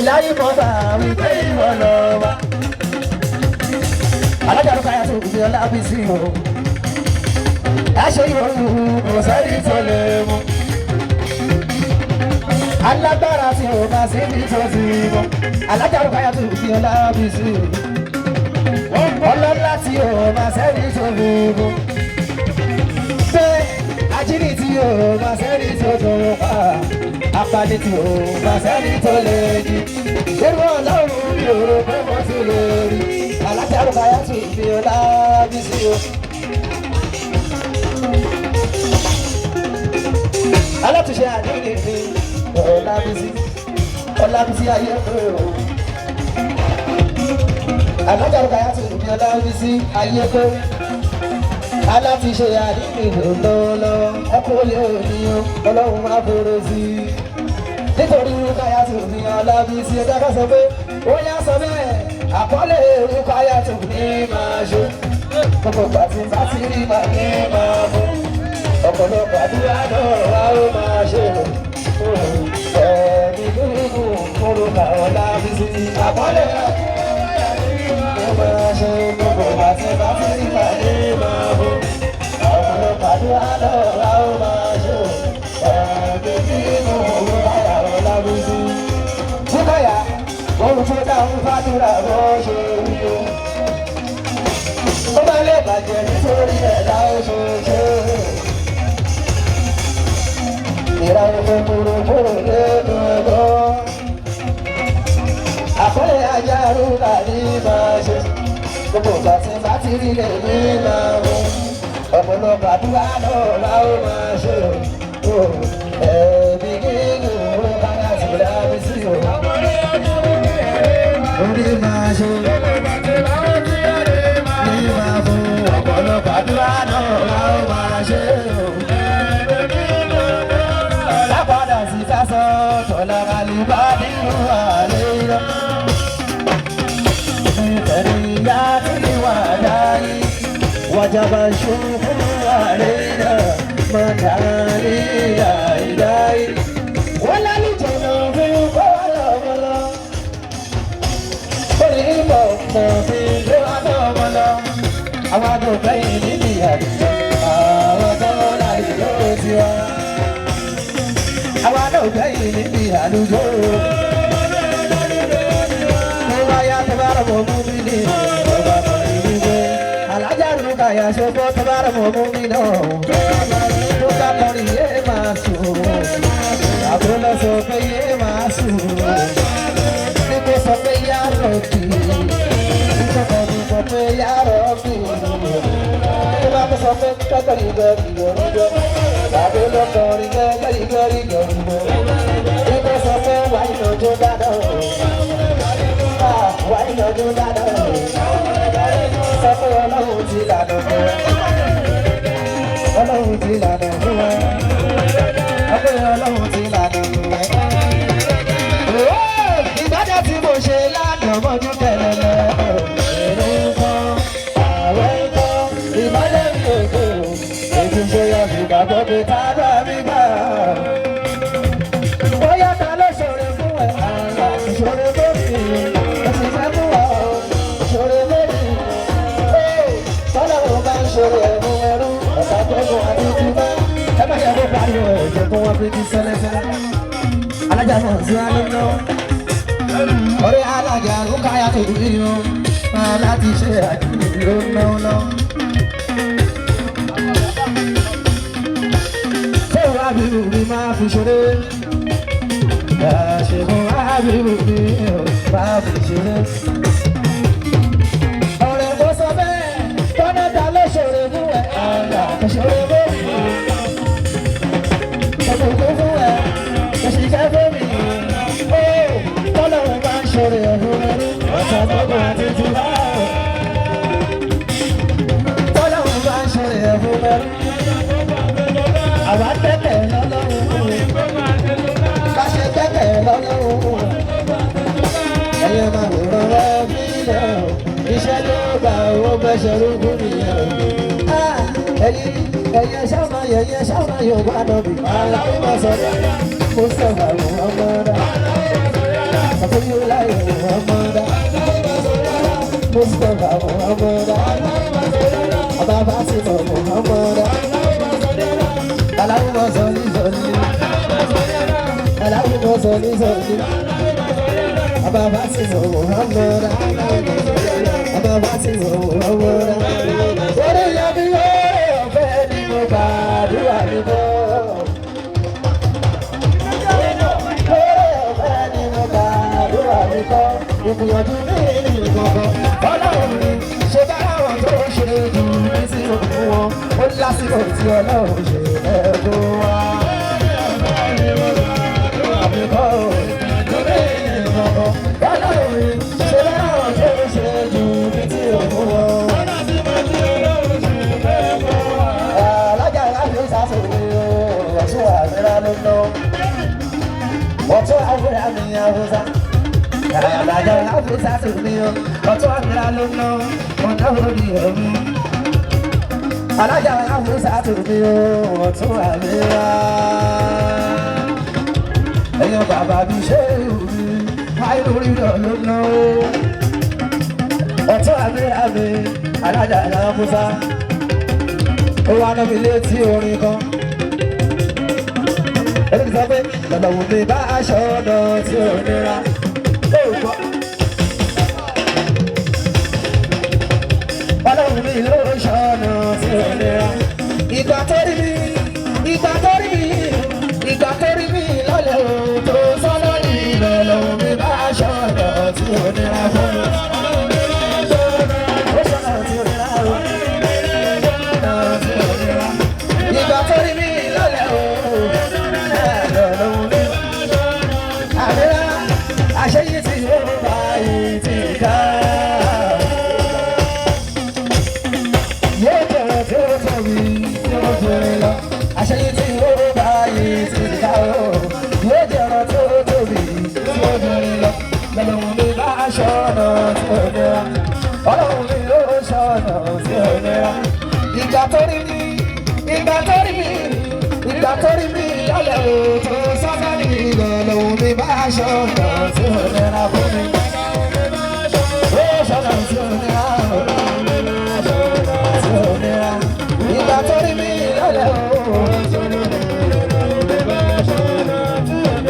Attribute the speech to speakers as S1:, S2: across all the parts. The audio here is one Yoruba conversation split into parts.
S1: Ìláyé mọ́ta wípé ìwọ lọ wá. Alájà ló káyà tó fi ọlá bí sí o. Aṣọ ìrọ̀rùn kò sẹ́ni tó lè mú. Alágbára tí o bá sí ní tó ti mọ̀. Alájà ló káyà tó fi ọlá bí sí o. Ọlọ́lá tí o bá sẹ́ni tó lè mú. Bẹ́ẹ̀ ajínigbé tí o bá sẹ́ni tó tó pa. Apani tí o bá sẹ́ni tó lè jí. Irú ọlọ́run mi ò rò pé mo ti lè rí. Alájà ló káyà tó fi ọlá bí sí o. Alátúnṣe àdínní mi Ọlábísí, Ọlábísí ayé pé o. Alájà ló káyà tó fi Ọlábísí ayé pé. Alátúnṣe àdínní lọ́lọ́lọ́ ẹkún olè òní o, ọlọ́run máa fèrè sí i. Nítorí káyà tó fi Ọlábísí ẹja ká sọ pé ó yá sọ bẹ́ẹ̀ àkọlé káyà tó ní máa ṣe. Gbogbo ìgbà tí bá ti rí màá ní máa mú ọ̀pọ̀lọpọ̀ àdúrà náà wá ó máa ṣe ẹ̀ẹ́dì gúngùn kúrò Ọlábísí àkọlé ó máa ṣe gbogbo àti bá ti rí pàdé máa bọ̀ ọ̀pọ̀lọpọ̀ àdúrà náà wá ó máa ṣe ẹ̀ẹ́dì gúngùn kúrò Ọlábísí. Búkọ̀yà ohun tó dáhùn fàdúrà bó ṣe wí o. Ó bá lè bàjẹ́ nítorí ẹ̀dá ó ṣe ṣe. Ìràwọ̀ kúrúkúrú nínú ẹ̀kọ́. Àkọlé ajá rúkà ní máa ṣe. Gbogbo ìgbà tí bá ti rí lè ní máa mú. Ọ̀pọ̀lọpọ̀ àdúrà náà la ó máa ṣe. Ẹ̀ẹ́dì gígùn ló bá láti lábí sí o. Orí máa ṣe ní máa fún ọ̀pọ̀lọpọ̀ àdúrà náà la ó máa ṣe. Lápadà sí sásọ tọ́lá àlùbá nínú àlè lọ. Ìfẹ̀ríyá tí wà láyé, wàjàbà ṣubú àlè náà, mọ̀tàlí láìláì. Wọ́n lálùjọ náà fi kọ́ wá lọ́mọ lọ. Orí ìmọ̀ mọ̀ fi lé wá lọ́mọ lọ. Àwọn àgbẹ̀ yìí níbi àdìjọ, àwọn tó láyé ló ti wá àwa náà gbẹ̀yìn níbi àlùjọ. Mo wáyà tó bá rọ̀ mọ́ mú mi ní ọba kan ìwúwo. Alájà Rúkà yà ṣokó tó bá rọ̀ mọ́ mú mi náà. Tó bá kọrin yé máa sùn. Àbúrò lọ sọ pé yé máa sùn. Ní kò sọ pé yá rọ̀ kì. Ní kò kọ̀ ní sọ pé yá rọ̀ kì. Tó bá kó sọ pé kọ́kọ́rì gọ́rì gọ́rì gọ́rì. Àbúrò lọ kọrin gọ́rì gọ́rì gọ́rì gọ́rì. Ní kò sọ pé wà ìnàjú dáadáa. Wà ìnàjú dáadáa. Sọ pé ọlọ́run ti lànà fún wa. Ọlọ́run ti lànà fún wa. Sọ pé ọlọ́run ti lànà fún wa. Ìbádá tí mo ṣe lánàá mọ́jú kẹlẹ́lẹ́. Èrè ń kọ́, àwẹ̀ ń kọ́, ìmọ́lẹ̀ mi ò kó. Ètò ìṣòro ìgbàgbọ́ mi ká bá mi gbà. Bóyá ta ló ṣòro fún ẹ? Àrà ìṣòro lórí. Ó ti fẹ́ mú ọ, ìṣòro lórí. Tọ́lá wo bá ń ṣòro ẹ̀mú ẹrú? Ọ̀sà tó mú àti ti bá. Ẹ má ṣe kó pariwo ẹ̀jẹ̀ kó wọ́n fi ti sẹ́lẹ̀sẹ́lẹ̀. Alájà náà sí wa lọ́nà. Ọ̀rẹ́ alájà ló káyà tó rí o. Máa láti ṣe àdúgbò ló ń náwó. Ṣé ìwà bíbù mi máa fi ṣeré? Àṣehùn ábíbù mi ò máa fi ṣeré. Ọ̀rẹ́ mo sọ bẹ́ẹ̀, tọ́nà ta ló ṣòro fún ẹ? Àgbà kò ṣòro fún mi. Òkùnkùn fún ẹ, òṣìṣẹ́ fún mi. Ó tọ́lọ́run bá ń ṣòro ẹ̀fún ẹrú, ọ̀sán gbogbo àti tìlá. Tọ́lọ́run bá ń ṣòro ẹ̀fún ẹrú. Àwa tẹ́tẹ̀ lọ́lọ́run. Bá ṣe tẹ́tẹ̀ lọ́lọ́run. Ẹyẹ máa wòran rẹ bílẹ̀ o. Iṣẹ́ ló gbà owó gbẹ́sẹ̀ rúgùn nìyẹn o. Ẹyin ẹyẹ sáma yẹyẹ sáma Yorùbá nọbì. Aláwọ̀ máa sọ mo sọ̀rọ̀ àwọn ọmọ rẹ̀. Sàfihàn Muhammad. Mustapha Muhammad. Bàbá Sima Muhammad. Allahumma salli salli. Allahumma salli salli. Bàbá Sima Muhammad. Bàbá Sima Muhammad. Orí yẹn mi yóò fẹ́ ni mo gbàdúrà mi bọ́. Ìgbìyànjú mi ní ìkọ̀kọ̀ ọlọ́run mi ṣe bá àwọn tó ṣe jù mí sí òkú wọn ó lásìkò tí ọlọ́run ṣe ẹ̀kọ́ wa. Ìgbìyànjú mi ní ìkọ̀kọ̀ ọlọ́run mi ṣe bá àwọn tó ṣe jù mí sí òkú wọn. Alájà láti ṣàṣeyọrí ọ̀ṣun àmìlá ló ná ọ̀tún àwòrán àmì àwòsàn. Alájà láti ṣàṣeyọrí ọ̀tún àmìlá ló ná ọ̀nà orí ọ̀mí. Alájà láti ṣàṣeyọrí ọ̀tún àmìlá. Ẹ̀yin bàbá mi ṣe é rí àìlórí rẹ̀ ló ná ọ̀tún àmìlá mi alájà láti ó wá ná mi létí orin kan. Ẹni sọ pé lọ́dọ̀ wù mí bá aṣọ ọ̀nà tí ò nira. Ó gbọ́. Ọlọ́run mi ló ń ṣọ́nà tí ò nira. Ìgbà tó rí mi, ìgbà tó rí mi, ìgbà tó rí mi lọ́lẹ̀ o tó sọ́nà ní lọ́lọ́run mi bá aṣọ ọ̀nà tí ò nira fún mi. Ó ṣọ́nà tí ò nira o. Ìgbà tó rí mi lọ́lẹ̀ o, lọ́lọ́run mi. Àmìlá, àṣeyí tí ó bá yìí ti ká. Yóò bẹ̀rẹ̀ tí ó tóbi tí ó jẹrẹ lọ. Àṣeyí tí ó bá yìí ti ká o. Yóò jẹrọ tí ó tóbi tí ó jẹrẹ lọ. Lọ́lọ́run mi bá aṣọ ọ̀nà tí ó nira. Ọlọ́run mi ló ṣọ̀nà tí ó nira. Ìgbà tó rí mi, ìgbà tó rí mi, ìgbà tó rí mi lọ́lẹ̀ o tó sọ́kà ní ìlọ́lọ́run mi bá aṣọ ọ̀nà tí ó nira fún mi. Ó ṣọ̀nà tí ó nira o, tí ó nira. Ìgbà tó rí mi lọ́lẹ̀ o.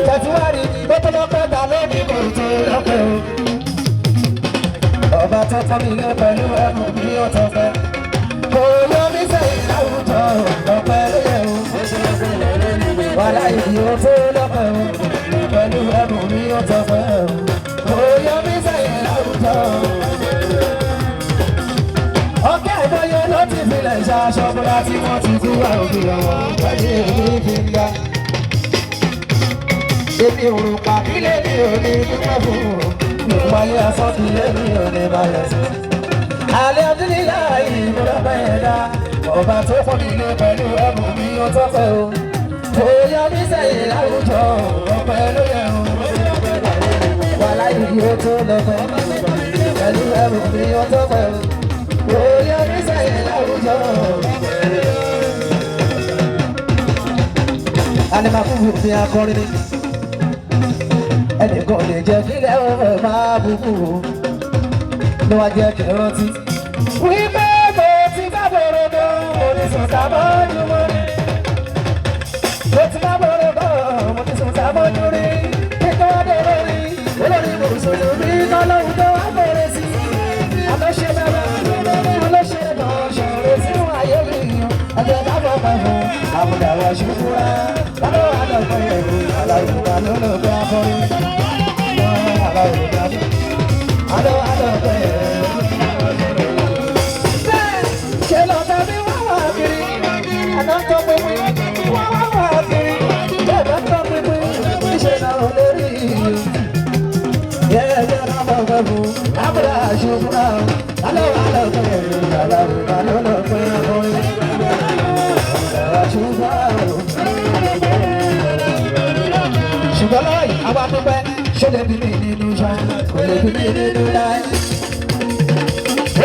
S1: Tẹ̀síwájú, ó tó lọ́pẹ́ ta lónìí kò tó lọ́pẹ́ o. Ọba tó tọ́ mi lé pẹ̀lú ẹ̀mú mi ó tọ́ fẹ́. Kò yọ mí sẹ́yìn láwùjọ ọ̀pẹ ló yẹ o. Wàhálà ìdí ó tó lọ́pẹ́ o. Pẹ̀lú ẹ̀mú mi ó tọ́ fẹ́ o. Kò yọ mí sẹ́yìn láwùjọ. Ọ̀kẹ́ àìmọye ló ti filẹ̀ ṣaṣọ bóyá tí wọ́n ti kú wá òbí ọ̀wọ́ pẹ̀lú èmi fi ń ga. Èmi ò rò pa kílé mi ò ní dúpẹ́ fún o. Mi ò wáyé asán kílé mi ò ní balẹ̀ sí. Alhamdulillahi mo dọ́pẹ́ ẹ̀dá. Ọba tó fún mi lé pẹ̀lú ẹ̀bùn mi ó tọ́pẹ́ o. Kò yọ mí sẹ́yìn láwùjọ ọpẹ́ ló yẹ o. Wàhálà yìí ó tó lọ́pẹ́ pẹ̀lú ẹ̀bùn mi ó tọ́pẹ́ o. Kò yọ mí sẹ́yìn láwùjọ. Alimakubu fi akọrin ni. Ẹnìkan lè jẹ́ kílẹ̀ ọ̀rọ̀ máa bùkù o. Ló wá jẹ́ kí n rántí. Wípé mo ti bá bọ̀rọ̀ gan, mo ti sùn sábọ́jú mọ́ rí. Mo ti bá bọ̀rọ̀ gan, mo ti sùn sábọ́jú rí. Kíkọ́ wá dé lórí, olórí mùsùlùmí lọ́lọ́run tó wá bẹ̀rẹ̀ sí. Àlọ́ṣe bàbá, àlọ́ṣe bọ̀ ṣọ̀rọ̀ sínú ayé mi. Ẹ̀jẹ̀ ká bọ̀ pẹ̀ fún àbùdá wa ṣùkúrà. Lálọ́ àlọ́pẹ̀ ẹ̀rù, aláwùdá ló lọ bẹ́ akọrin. Aláwùdá ló àlọ́pẹ̀ ẹ̀rù. Ṣé lọ́tà mi wá wá kiri? Àná tó pínpín wá wá wá kiri. Bẹ́ẹ̀ bá tó pínpín ṣe náà ò lè rí i. Yẹ́yẹ́ lábọ̀ pẹ̀lú àbúrò àṣùkúrà. Alọ́ àlọ́pẹ̀ ẹ̀rù, aláwùdá ló lọ pẹ́ akọrin. Ṣùgbọ́n lọ́wọ́ yìí, àwa dúpẹ́, ṣó lè bí mi nínú ṣá, kò lè bí mi nínú láì.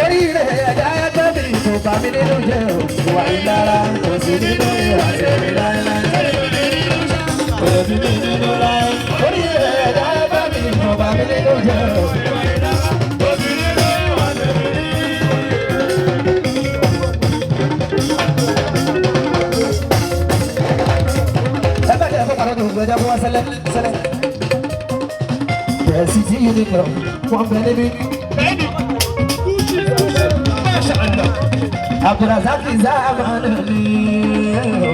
S1: Oríire ẹ̀dá ẹgbẹ́ mi kò bà mí nínú jẹ́ o, kò wà ní lára, kò sí nínú ìwà tèmi láéláé. Kò lè bí mi nínú láì. Oríire ẹ̀dá ẹgbẹ́ mi kò bà mí nínú jẹ́ o. Ẹ bá jẹ́ fún pàrọ̀ tó gbẹjà fún wa sẹ́lẹ̀ sẹ́lẹ̀. Bẹ̀rẹ̀ sí unicorn wọ́n bẹ níbí. Abdulrasaq Zamanu ni o.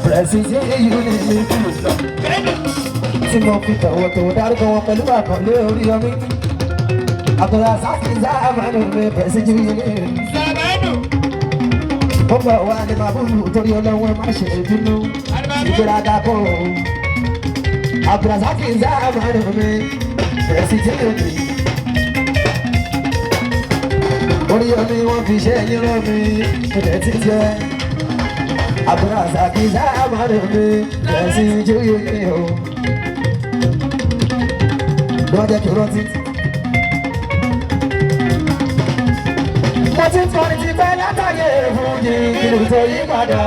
S1: Bẹ̀rẹ̀ sí unicorn tí mo fi tọ̀wọ̀tọ̀wọ̀ dárúkọ wọn pẹ̀lú àkànlé orí ọmí. Abdulrasaq Zamanu ni bẹ̀rẹ̀ sí unicorn. Ó bọ̀ wá ní màbúrú torí ọlọ́wọ́ má ṣe bínú. Ìgbéraga kọ́ o. Abdulrasaq Zamanu ni bẹ̀rẹ̀ sí unicorn. Orí omi wọ́n fi ṣe yín rán mi, ilẹ̀ ti jẹ́. Abdulrasaq Zamanu ni bẹ̀rẹ̀ sí unicorn o. Lọ́jọ́ kí rántí. Mo ti kọrin ti pẹ́ látàyè fújì kí ló tó yí padà.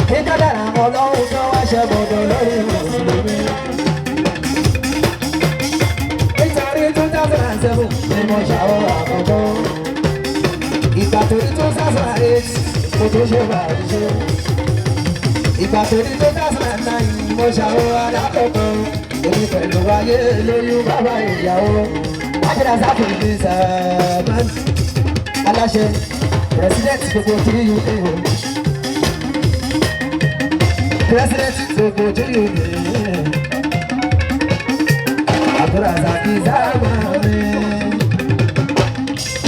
S1: Kíkádàrà ọlọ́run kan wá ṣe bọ̀dọ̀ lórí Mùsùlùmí. Nítorí 2007 ni mo ṣàwọ̀ àkọ́kọ́. Ìgbà tó ní 2008 mo tó ṣe bàjẹ́. Ìgbà tó ní 2009 mo ṣàwọ̀ alákọ̀ọ́kọ́. Èmi pẹ̀lú ayé lóyún bàbá ìyàwó. Abdulrasaq ní sẹ́ẹ̀mẹ́n. Aláṣẹ President gbogbo tí yóò dé o. President gbogbo tí yóò dé o. Abdulrasaq Zamani.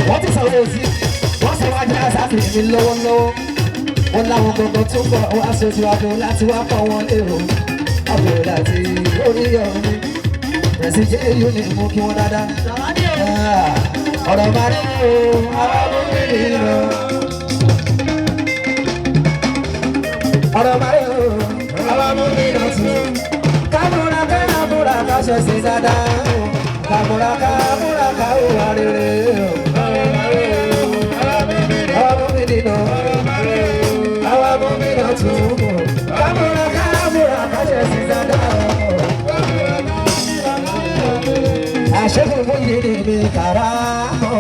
S1: Wọ́n ti sọ̀rọ̀ òsì, wọ́n sọ wájú Rasaq mi lọ́wọ́lọ́wọ́. Wọ́n láwọn gbogbo tó ń bọ̀ wá sojú àbò láti wá pọ̀ wọn lérò. Abdulrasaq orí ọ̀run. Rẹ̀sí jẹ́ yóò ní mú kí wọ́n dáadáa. Ọ̀rọ̀ máa rí o, àwọn obìnrin lọ. Ọ̀rọ̀ máa rí o, àwọn obìnrin lọ tún. Kámúra kámúra ká ṣe sí dáadáa o. Kámúra kámúra ká hùwà rere o. Àwọn obìnrin lọ. Àwọn obìnrin lọ tún. Kámúra kámúra ká ṣe sí dáadáa o. Àṣẹ́gun fún yìí ní kàrá mọ́.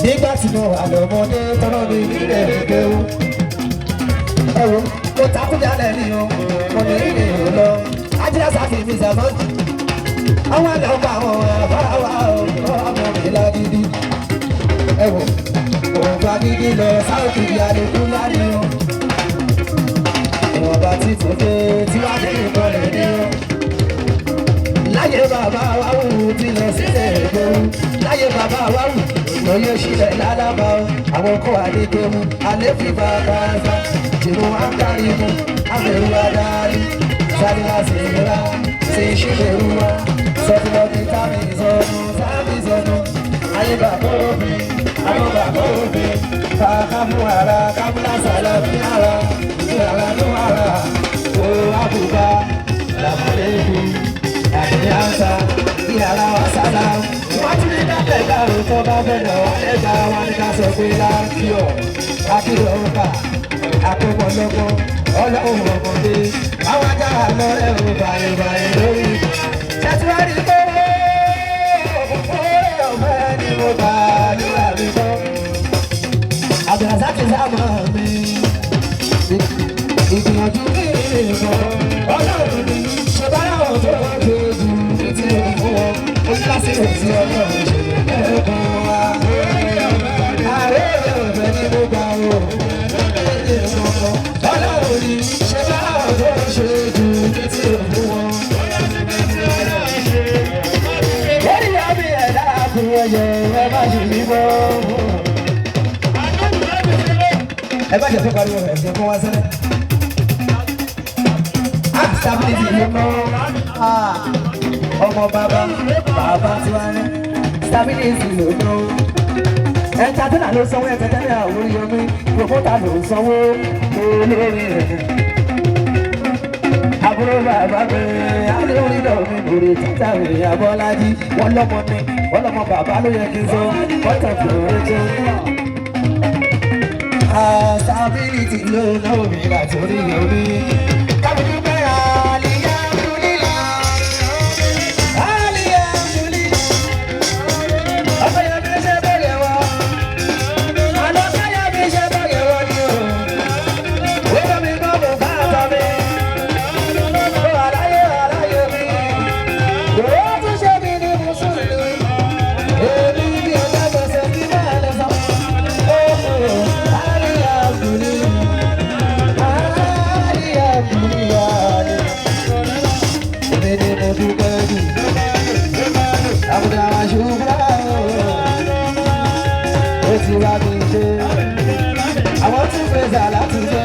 S1: Nígbà tí mo wà lọ́mọdé tọ́rọ mi nílẹ̀ kéwú. Ẹ wo, mo takújalẹ̀ ni o, mo ní ìrìn ò lọ. Ajílẹ̀ mi sàmọ́. Àwọn àlọ́kọ̀ àwọn àbáwá o, ọmọ mi lágídí. Ẹ wo, òun fagídí lọ sáùtì àlékún lárí o. Ìwọ̀nba tí kò dé tí wàá dé ìkọlẹ̀ ní o. Láyé bàbá wa wù tí lọ sílẹ̀ ègbòrú. Láyé bàbá wa wù lóye sílẹ̀ lálábà o. Àwọn kọ́ àdékéwu, alẹ́ fi bàbá ẹ̀fà. Jèrò wa ń kárí mu, àbẹ̀rù adarí. Sálíwá sì rà, sì ṣílẹ̀rù wa. Sọ́fúnlọ́bì tábì sọnù, tábì sọnù. Ayé bàbá òfin, àwọn bàbá òfin. Kàkà fún ara, kábúlà sàlámì ara. Ìrànlá ló ara, ó àbúgbà, làmúlẹ́kùn àdìyànsa bí ara wa sálá. Wọ́n tún ní dábẹ́ gbàrú tó bá fẹ́ lọ wọ́n lẹ́gbà wọn ní ká sọ pé láńkìọ̀ akílọ̀ ń kà àkópọ̀lọpọ̀ ọlọ́run ọmọdé. Àwọn ajára lọ́rẹ́ ò bàyè bàyè lórí. Ṣètìwárí pé oore ọ̀fẹ́ ni mo gbà lóra mi tán. Abdulrasaq Zamani mi ìgbìyànjú mi nìkan ọlọ́run ni ṣe bá láwọn tó ń gbé jù ní ti òun wọn ó ní lásìkò tí ọlọ́run ṣe lẹ́ẹ̀kan wa. Ààrẹ ọ̀fẹ́ ni mo gbà o ọlọ́run ni ṣe bá láwọn tó ń ṣe jù ní ti òun wọn. Lórí àmì ẹ̀dá kún ẹyẹ ẹ má ṣe mí mọ́. Ẹ bá jẹ́ fún pariwo ẹ̀ jẹ́ kó wá sẹ́lẹ̀. Stability ló mọ́ ọmọ bàbá bàbá tiwa ní stability ló mọ́. Ẹ̀ńtàtúnà ló sanwó ẹ̀ńtàtúnà Oríyọmí promota ló sanwó olórí rẹ̀. Àbúrò bàbá mi alórí lọ mi lórí títà mi Abọ́lájí wọ́n lọ́mọ mi wọ́n lọ́mọ bàbá ló yẹ kí n sọ bọ́tà fòrè jẹ́. Stability ló náwó mi látòrí omi. Kábídú bẹ́ẹ̀ àlìyá dúlílà. Àlìyá dúlílà. Ọ̀pẹ̀yẹ mi ṣe bẹ̀rẹ̀ wọ. Àlọ́kẹ́yẹ mi ṣe bẹ̀rẹ̀ wọ ni o. Ó bá mi gbọ́ bò káàtà mi. Ó àláyé àláyé mi. Ó tún ṣe mí ní Mùsùlùmí. Èmi bí ọjọ́ gbèsè kí máa lọ sọ. Ó àlìyá dúlílà. Àlìyá dúlílà. Èmi ni mo dúpẹ́ jù. Àbúdá wa ṣùgbọ́n ó ti wá mi ṣe. Àwọn tí fèsà láti ṣe.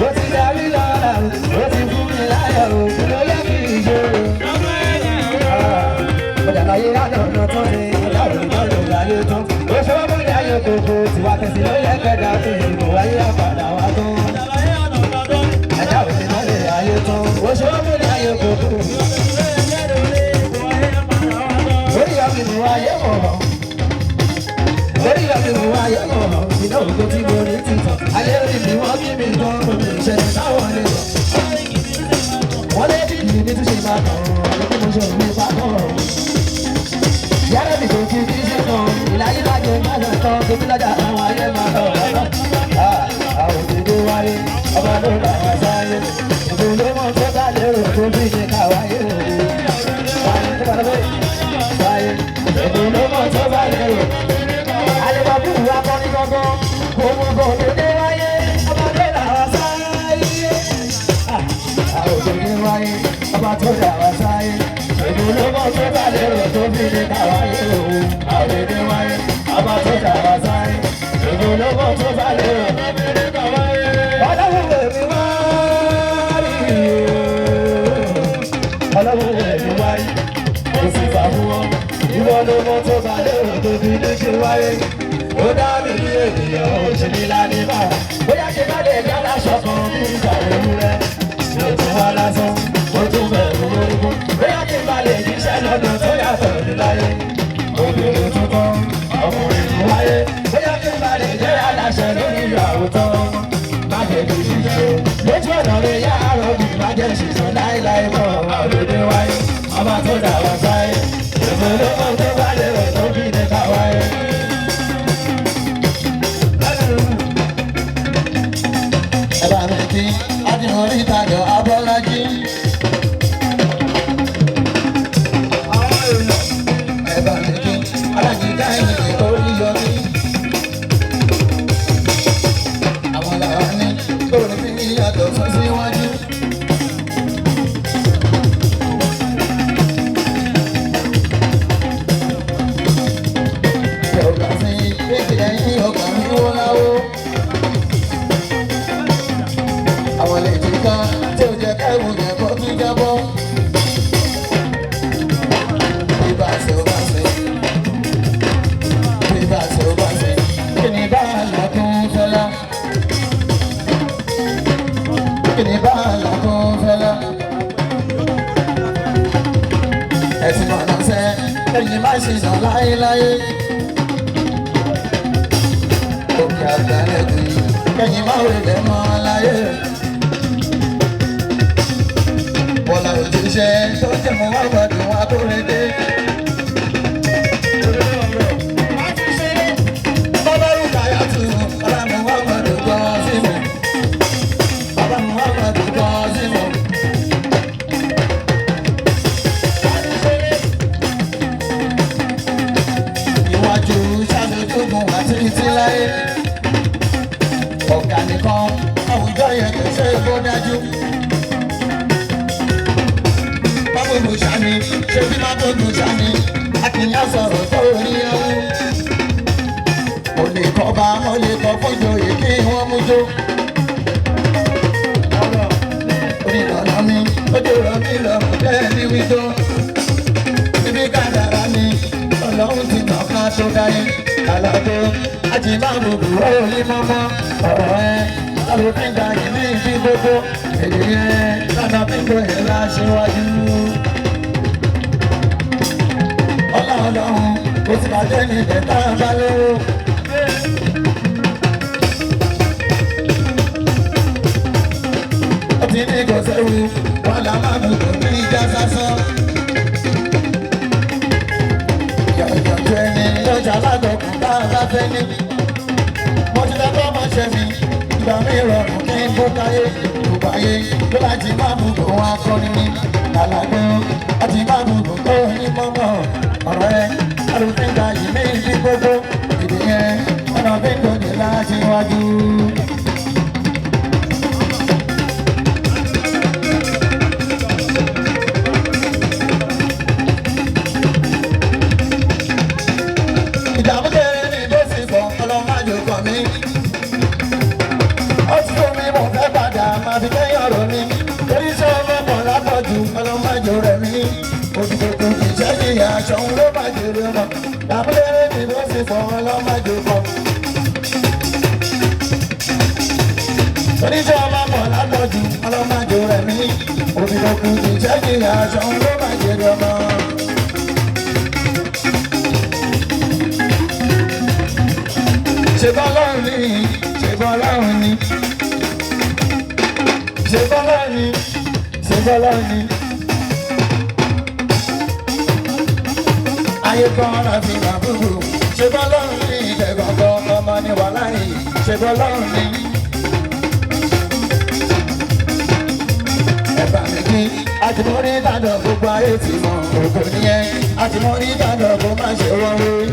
S1: Ó ti darí lọ́la, ó ti fún mi láyọ̀, òkú ló yẹ kí n ṣe. Ọjà láyé lánàá ọ̀nà tán ni ọjà òní ló láyé tán. Ó ṣe wọ́n mú ní ayé kòkó, tiwa tẹ̀sí ló yẹ kẹ́dà tó ìbò wáyé àpàdà wá tán. Ẹja òní ló lè ayé tán. Ó ṣe wọ́n mú ní ayé kòkó. Orí ọ̀gbìn mú ayé mọ̀. Orí ọ̀gbìn mú ayé mọ̀. Iná ògo tí mo ní ti tàn. Ayé rí mi wọ́n kí mi tán. Ìṣẹ̀lẹ̀ táwọn lè lọ. Wọ́n lé bí ìlú mi tún ṣe máa tàn. Àbí mo ṣe òun pa tán. Yàrá mi kò kí kí ṣe tán. Ìláyé bá jẹ má lọ tán. Tóbi lọ́jà àwọn ayé máa lọ lọ́tọ̀. Àwọn òdòdó wáyé. Ọba ló dà wá sáyé. Ìbò ló mọ̀ tó bá lérò tó bí ní káwáyé òde. Wáyé tó bá lọ bẹ́ẹ̀ sáyé. Ìbò ló mọ̀ tó bá lérò. Àlebàbù akọni gangan. Òmùgọ̀ òdòdó wáyé. Ọba ló dà wá sáyé. Àwọn òdòdó wáyé. Ọba tó dà wá sáyé. Ìbò ló mọ̀ tó bá lérò tó bí ní káwáyé òde. Àwọn òdòdó wáyé. Ọba tó dà wá sáyé. Ìbò ló mọ̀ tó bá lérò tó bí ní káwáyé. Ọlọ́run èmi wá rí o. Ọlọ́run èmi wá rí. Kò sì fà fún wọn. Ìwọ ló mọ tó bá lérò tó fi ní ṣe wáyé. Ó dá mi ní ènìyàn ó ṣe ní lánìbà. Bóyá ṣe bá lè dá láṣọ kan ní ìsàlẹ̀ ewúrẹ́. Mi ò tún wá lásán, mo tún bẹ̀rù orúkún. Bóyá kí n bá lè jíṣẹ́ lọ́nà tó yàtọ̀ ní láyé. Obìnrin tuntun, ọkùnrin tún wáyé. Bóyá kí n bá lè jẹ́ aláṣẹ lórí ìyàwó tán. Má jẹ́ kí n ṣiṣẹ́. Lójú ọ̀nà rẹ̀ yá àròbì má jẹ́ ṣiṣẹ́ láéláé mọ́. Àròdé wáyé, ọba tó dà wá sáyé. Èmi ló mọ̀ tó bá lè rẹ̀ tó bí ní ká wáyé.
S2: Ẹ bá mi kí Adìrún Ìtàjọ Abọ́lájí. Ẹ bá mi kí Alájíká Ìyìn Oríyọmí. Àwọn làwọn ní lórí bí yàtọ̀ fún síwájú. Yorùbá sí pété ẹ̀yìn ọkàn mi wó láwó. Àwọn lè ti ká tí ó jẹ káìwò yẹn kó tún jábọ́. Bíbá ṣe ó bá ṣe. Bíbá ṣe ó bá ṣe. Kí ni bá a kún fẹ́lá? Kí ni bá a kún fẹ́lá? Ẹ̀sìn ọ̀nà sẹ́, ẹ̀yìn má ṣe sàn láéláé. Òkè àgbàlẹ̀ kì í, kẹ́yìn má wẹ̀lẹ̀ mọ́ láyé. Bọ́lá òjíṣẹ́ tó jẹ́ mọ́ wá gbàdùn wá tó rẹ̀ dé. Bàbá Rukayatu, bàbá Muhammadu Kọ́símù. Bàbá Muhammadu Kọ́símù. Iwájú ṣàṣojúgun àti tíláyé. Ọ̀gá nìkan àwùjọ yẹn kò ṣe é kó dájú. Mábòdù sani, ṣé bí mábòdù sani, Akínyà sọ̀rọ̀ tó rí ẹ̀wù. Mo lè kọ́ bá mo lè kọ́ fún joyè kí wọ́n mú jó. Onílọ́nà mi, ojú rọ̀ mí lọ́rùn jẹ́ ní wíjọ́. Ibi kádàrá mi, ọlọ́run ti tàn ká tó dáyé. Àlàbò àti máàmù bùrọ̀ òní mọ́mọ́. Ọ̀rọ̀ ẹ alòfin gba ìní ìfi gbogbo. Èdè yẹn lọ́nà fífò yẹn láṣíwájú. Ọlá ọlọ́run kò sì bàjẹ́ ní ìbẹ̀ tá a bá lówó. Wọ́n là má bùkù ní ìjà sásán. Yọ̀yọ̀jọ ẹni lọ́jà lágọ̀kùn bá a bá fẹ́ ní. Mo ti dábọ́ máa ṣe mi, ìgbà mi rọrùn kí n kó káyé. Gbogbo ayé ló láti má bùkù wọn akọni mi. Àlàgbé láti má bùkù tó ní mọ́mọ́. Ọ̀rọ̀ ẹ alùpùpù gba yìí ní ibi gbogbo. Ìdí yẹn ọ̀nà bí kò ní láti wájú. Ìdààmú kéré ní bó sì fọ ọlọ́májú kan mi. Ó ti tó mi mo fẹ́ padà máa fi kẹ́yìn ọ̀rọ̀ mi. Torí iṣẹ́ ọmọ pọ̀ lápọ̀jù ọlọ́májú rẹ̀ mi. Òdìdòkò kì í ṣe jìyà aṣọ òun ló bá jèrè ọmọ. Ìdààmú kéré ní bó sì fọ ọlọ́májú kan. Torí iṣẹ́ ọmọ pọ̀ lápọ̀jù ọlọ́májú rẹ̀ mi. Òdìdòkò kì í ṣe jìyà aṣọ òun ló bá jèrè ọmọ. Ṣe bọ́lọ́run ni, ṣe bọ́lọ́run ni, ṣe bọ́lọ́run ni, ṣe bọ́lọ́run ni. Ayé kan ọ̀rọ̀ fi wà búburú, ṣe bọ́lọ́run ni, ìtẹ̀gbọ̀ngàn ọmọ ni wà láyé, ṣe bọ́lọ́run ni. Ẹ̀bà mi kí àtìmọ́rí ìbàdàn gbogbo ayé ti mọ̀ ògùn nìyẹn, àtìmọ́rí ìbàdàn kò má ṣe wọ́n wí.